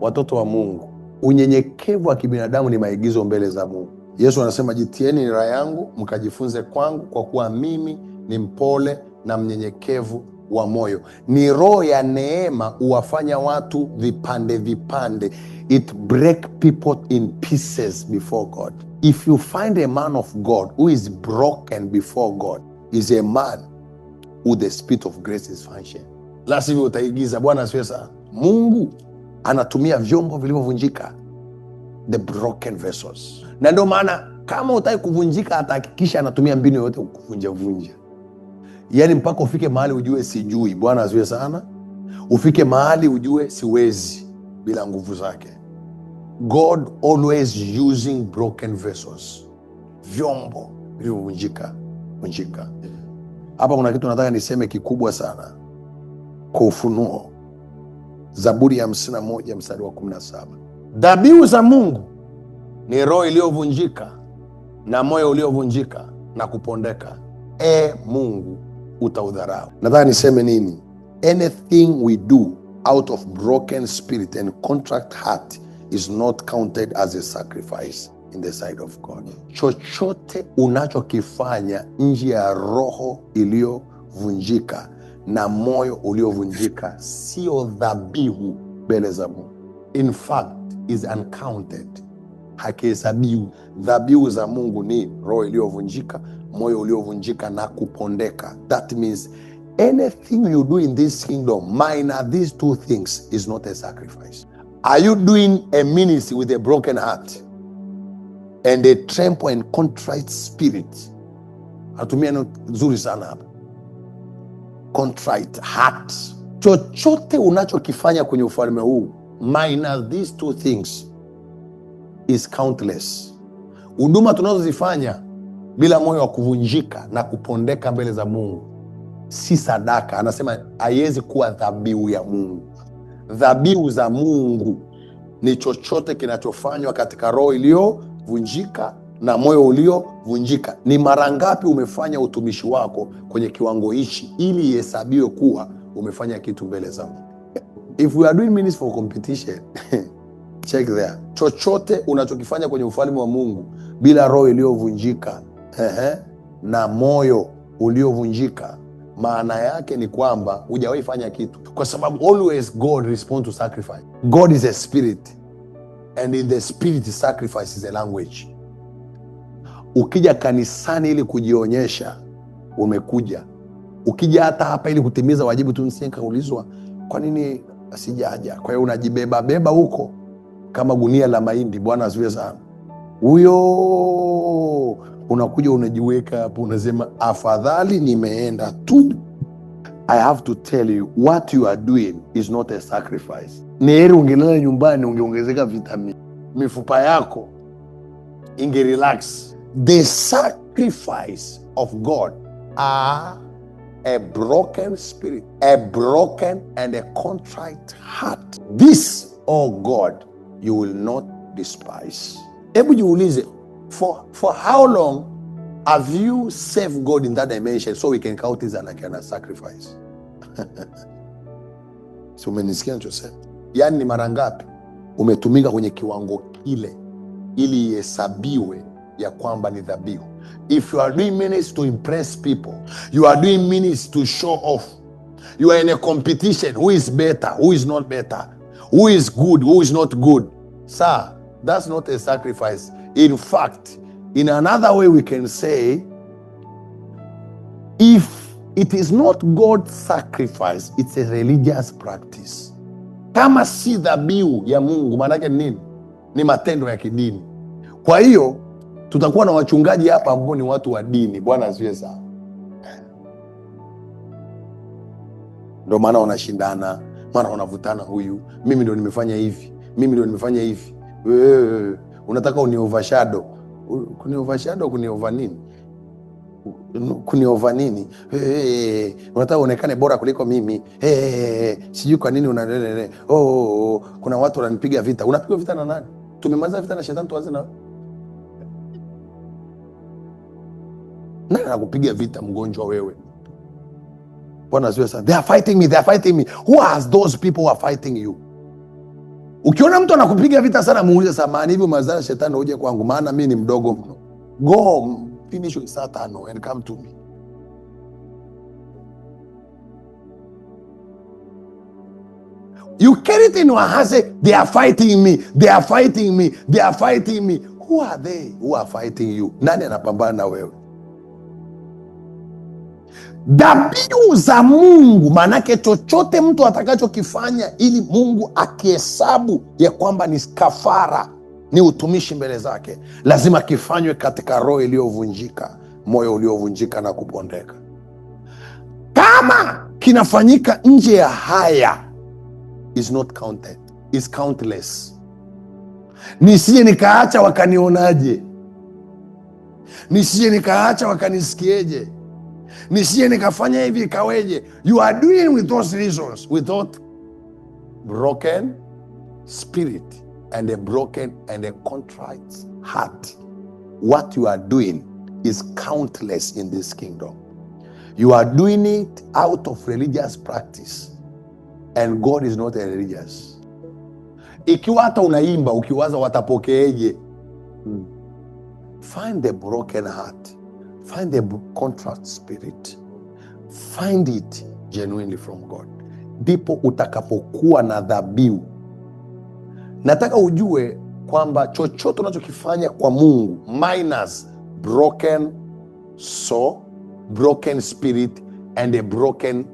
Watoto wa Mungu, unyenyekevu wa kibinadamu ni maigizo mbele za Mungu. Yesu anasema, jitieni nira yangu mkajifunze kwangu, kwa kuwa mimi ni mpole na mnyenyekevu wa moyo. Ni roho ya neema huwafanya watu vipande vipande. It break people in pieces before God. If you find a man of God who is broken before God, is a man who the spirit of grace is function. La sivyo utaigiza. Bwana asifiwe sana. Mungu anatumia vyombo vilivyovunjika, the broken vessels. Na ndio maana kama utaki kuvunjika, atahakikisha anatumia mbinu yoyote kukuvunjavunja, yaani mpaka ufike mahali ujue sijui. Bwana asifiwe sana. Ufike mahali ujue siwezi bila nguvu zake. God always using broken vessels, vyombo vilivyovunjika vunjika. Hapa kuna kitu nataka niseme kikubwa sana kwa Ufunuo, Zaburi ya 51 mstari wa 17. Dhabihu za Mungu ni roho iliyovunjika na moyo uliovunjika na kupondeka. E Mungu, utaudharau. Nataka niseme nini? Anything we do out of broken spirit and contrite heart is not counted as a sacrifice in the sight of God. Chochote unachokifanya nje ya roho iliyovunjika na moyo uliovunjika sio dhabihu mbele za Mungu. In fact is uncounted, hakihesabiwi. Dhabihu za Mungu ni roho iliyovunjika, moyo uliovunjika na kupondeka. That means anything you do in this kingdom minor these two things is not a sacrifice. Are you doing a ministry with a broken heart and a tremble and contrite spirit? Natumia neno zuri sana hapa, contrite heart. Chochote unachokifanya kwenye ufalme huu minus these two things is countless. Huduma tunazozifanya bila moyo wa kuvunjika na kupondeka mbele za Mungu si sadaka. Anasema haiwezi kuwa dhabihu ya Mungu. Dhabihu za Mungu ni chochote kinachofanywa katika roho iliyovunjika na moyo uliovunjika. Ni mara ngapi umefanya utumishi wako kwenye kiwango hichi ili ihesabiwe kuwa umefanya kitu mbele za Mungu? If we are doing ministry for competition, check there. Chochote unachokifanya kwenye ufalme wa Mungu bila roho iliyovunjika, ehe, na moyo uliovunjika, maana yake ni kwamba hujawahi fanya kitu, kwa sababu always God respond to sacrifice. God is a spirit and in the spirit sacrifice is a language. Ukija kanisani ili kujionyesha, umekuja. Ukija hata hapa ili kutimiza wajibu tu, nisije nikaulizwa kwa nini sijaja. Kwa hiyo unajibeba beba huko kama gunia la mahindi. Bwana asifiwe sana. Huyo unakuja unajiweka hapo, unasema afadhali nimeenda tu. I have to tell you what you are doing is not a sacrifice. Ni heri ungelala nyumbani, ungeongezeka vitamini, mifupa yako inge relax. The sacrifice of God are a broken spirit, a broken and a contrite heart. This, oh God, you will not despise. Hebu jiulize, for how long have you served God in that dimension so we can count it like a sacrifice? Si umenisikia nachosema? Yaani ni mara ngapi umetumika kwenye kiwango kile ili ihesabiwe ya kwamba ni dhabihu? If you are doing ministry to impress people, you are doing ministry to show off, you are in a competition, who is better, who is not better, who is good, who is not good. Sir, that's not a sacrifice. In fact, in another way we can say, if it is not God's sacrifice, it's a religious practice. Kama si dhabihu ya Mungu, maana yake ni nini? Ni matendo ya kidini. Kwa hiyo tutakuwa na wachungaji hapa ambao ni watu wa dini. Bwana asifiwe sana. Ndio maana wanashindana, mara wanavutana, huyu mimi ndio nimefanya hivi, mimi ndio nimefanya hivi, wewe unataka uni overshadow. Kuni overshadow, kuni over nini? Kuni over nini? Hey, unataka uonekane bora kuliko mimi. Hey, sijui kwa nini una oh, oh, oh, kuna watu wananipiga vita. Unapiga vita na nani? Tumemaliza vita na shetani, tuanze na nani anakupiga vita? Mgonjwa wewe. Bwana asifiwe sana. They are fighting me, they are fighting me. Who are those people who are fighting you? Ukiona mtu anakupiga vita sana, muulize, samahani, hivi umezaa shetani uje kwangu? Maana mimi ni mdogo mno. Go finish with Satan and come to me. You carry it in your heart, say, they are fighting me, they are fighting me, they are fighting me. Who are they who are fighting you? Nani anapambana na wewe? Dhabihu za Mungu, maanake chochote mtu atakachokifanya ili Mungu akihesabu ya kwamba ni kafara, ni utumishi mbele zake, lazima kifanywe katika roho iliyovunjika, moyo uliovunjika na kupondeka. Kama kinafanyika nje ya haya, is not counted, is countless. Nisije nikaacha wakanionaje, nisije nikaacha wakanisieje, nisije nikafanya hivi ikaweje. You are doing with those reasons, without broken spirit and a broken and a contrite heart. What you are doing is countless in this kingdom. You are doing it out of religious practice, and God is not a religious. Ikiwa hata unaimba ukiwaza watapokeeje, find the broken heart, find the contrite spirit, find it genuinely from God, ndipo utakapokuwa na dhabihu. Nataka ujue kwamba chochote unachokifanya kwa Mungu minus broken soul, broken spirit and a broken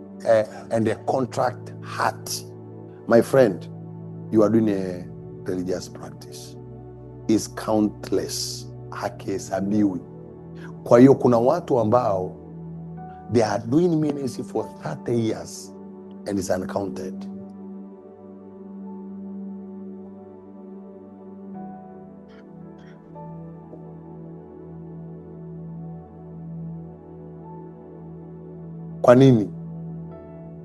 and a contract heart, my friend, you are doing a religious practice. Is countless, hakihesabiwi. Kwa hiyo kuna watu ambao they are doing ministry for 30 years and it's uncounted. Kwa nini?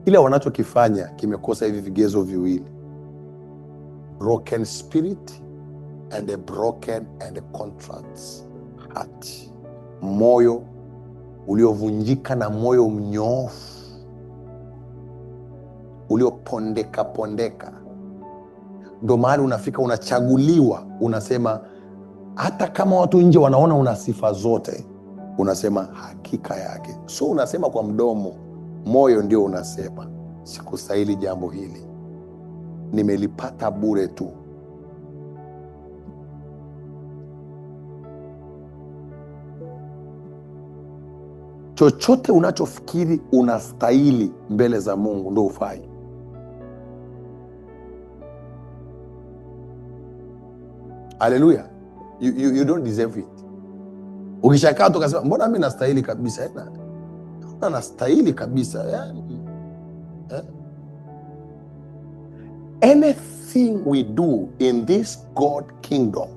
Kile wanachokifanya kimekosa hivi vigezo viwili: broken spirit and a broken and a contrite heart. Moyo uliovunjika na moyo mnyoofu uliopondeka pondeka. Ndo mahali unafika, unachaguliwa, unasema hata kama watu nje wanaona una sifa zote, unasema hakika yake. So unasema kwa mdomo, moyo ndio unasema sikustahili jambo hili, nimelipata bure tu. Chochote unachofikiri unastahili mbele za Mungu ndo ufai. Haleluya. You don't deserve it. Ukishakaa tu ukasema mbona mimi nastahili kabisa? Mbona nastahili kabisa? Yani, Anything we do in this God kingdom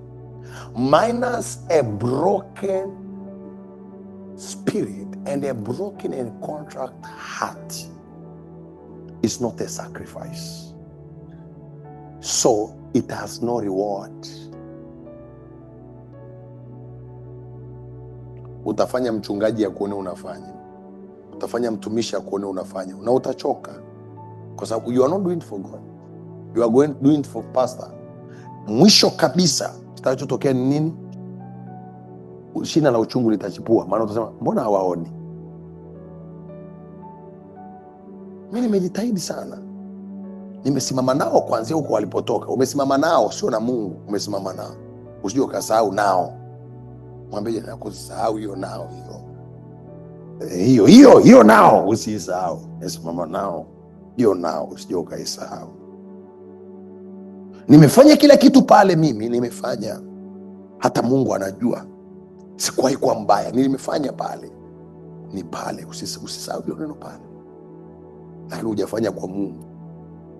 minus a broken spirit and a broken and contract heart is not a sacrifice. So it has no reward. Utafanya mchungaji akuone unafanya, utafanya mtumishi akuone unafanya, na utachoka kwa sababu you are not doing it for God, you are doing it for pastor. Mwisho kabisa kitakachotokea ni nini? Shina la uchungu litachipua, maana utasema mbona hawaoni? Mimi nimejitahidi sana, nimesimama nao kuanzia huko walipotoka. Umesimama nao, sio na Mungu, umesimama nao. Usije ukasahau nao. Mwambie na kusahau hiyo nao, hiyo hiyo hiyo nao usisahau. Nimesimama nao, hiyo nao usije ukaisahau. Nimefanya kila kitu pale, mimi nimefanya, hata Mungu anajua sikuwahi kuwa mbaya, nilimefanya pale, ni pale. Usisahau hilo neno pale, lakini hujafanya kwa Mungu,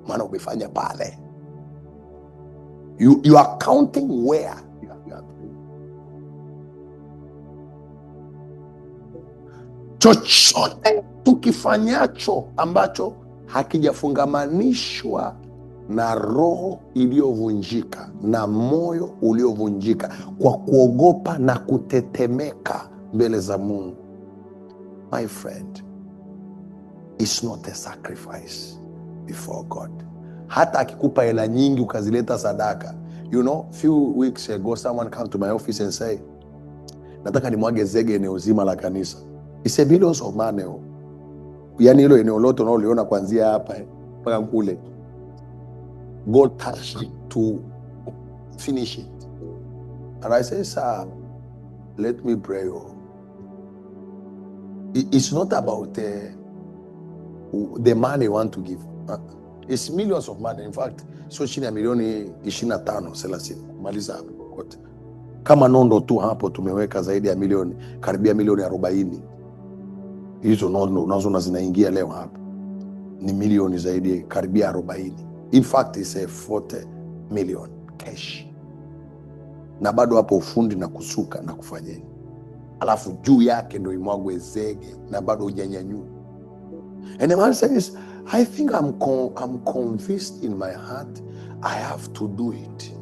maana umefanya pale. You are counting where you are. Chochote tukifanyacho ambacho hakijafungamanishwa na roho iliyovunjika na moyo uliovunjika kwa kuogopa na kutetemeka mbele za Mungu, my friend, it's not a sacrifice before God. Hata akikupa hela nyingi ukazileta sadaka. You know, few weeks ago someone come to my office and say, nataka nimwage zege eneo zima la kanisa. It's a billions of money. Yani hilo eneo lote unaoliona kuanzia hapa mpaka kule. God touched to finish it. And I say, sir, let me pray. It's not about the money you want to give. It's millions of money. In fact, sio chini ya milioni 25, 30. Kumaliza hapo kote. Kama nondo tu hapo tumeweka zaidi ya milioni, karibia milioni 40. Hizo nondo unazoona zinaingia leo hapa ni milioni zaidi karibia 40. In fact, it's a 40 million cash. Na bado hapo ufundi na kusuka na kufanyeni. Alafu juu yake ndio imwagwe zege na bado hujanyanyua. And the man says, I think I'm convinced in my heart I have to do it.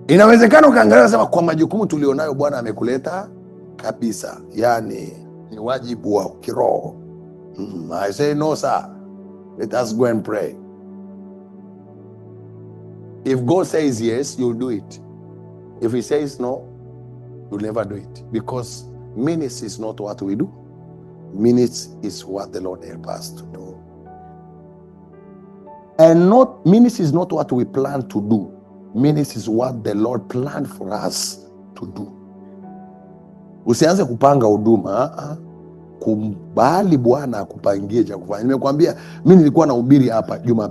Inawezekana ukaangalia sema kwa majukumu tulionayo Bwana amekuleta kabisa. Yani ni wajibu wa kiroho. I say no sir. Let us go and pray. If God says yes, you'll do it. If he says no, you'll never do it. Because ministry is not what we do. Ministry is what the Lord helps us to do. And not ministry is not what we plan to do. Ministry is what the Lord planned for us to do. Usianze kupanga huduma, kubali Bwana akupangie cha kufanya. Nimekuambia mimi nilikuwa nahubiri hapa juma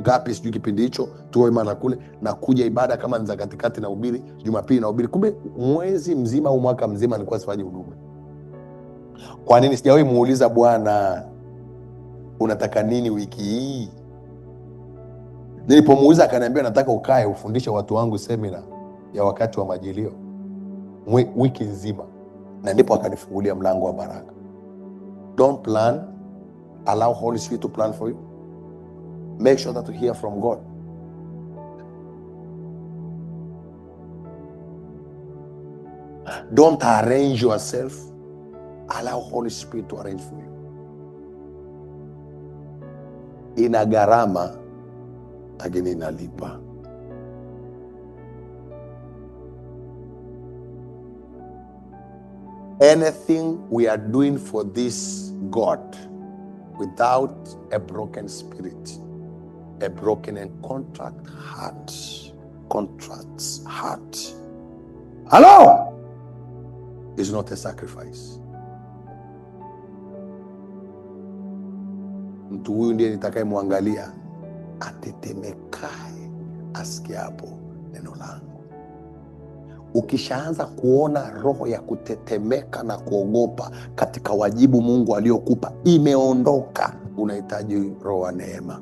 ngapi sijui kipindi hicho, tuwe mara kule na kuja ibada kama ni za katikati nahubiri, Jumapili nahubiri. Kumbe mwezi mzima au mwaka mzima nilikuwa sifanyi huduma. Kwa nini sijawahi muuliza Bwana unataka nini wiki hii? Nilipomuuliza akaniambia nataka ukae ufundishe watu wangu semina ya wakati wa majilio wiki nzima. Na ndipo akanifungulia mlango wa baraka. Don't plan, allow Holy Spirit to plan for you. Make sure that you hear from God. Don't arrange yourself. Allow Holy Spirit to arrange for you. Ina gharama, lakini inalipa. Anything we are doing for this God without a broken spirit, a broken and contract heart, contracts heart, hello, is not a sacrifice. Mtu huyu ndiye nitakayemwangalia atetemekae asikiapo neno langu. Ukishaanza kuona roho ya kutetemeka na kuogopa katika wajibu Mungu aliyokupa imeondoka, unahitaji roho wa neema.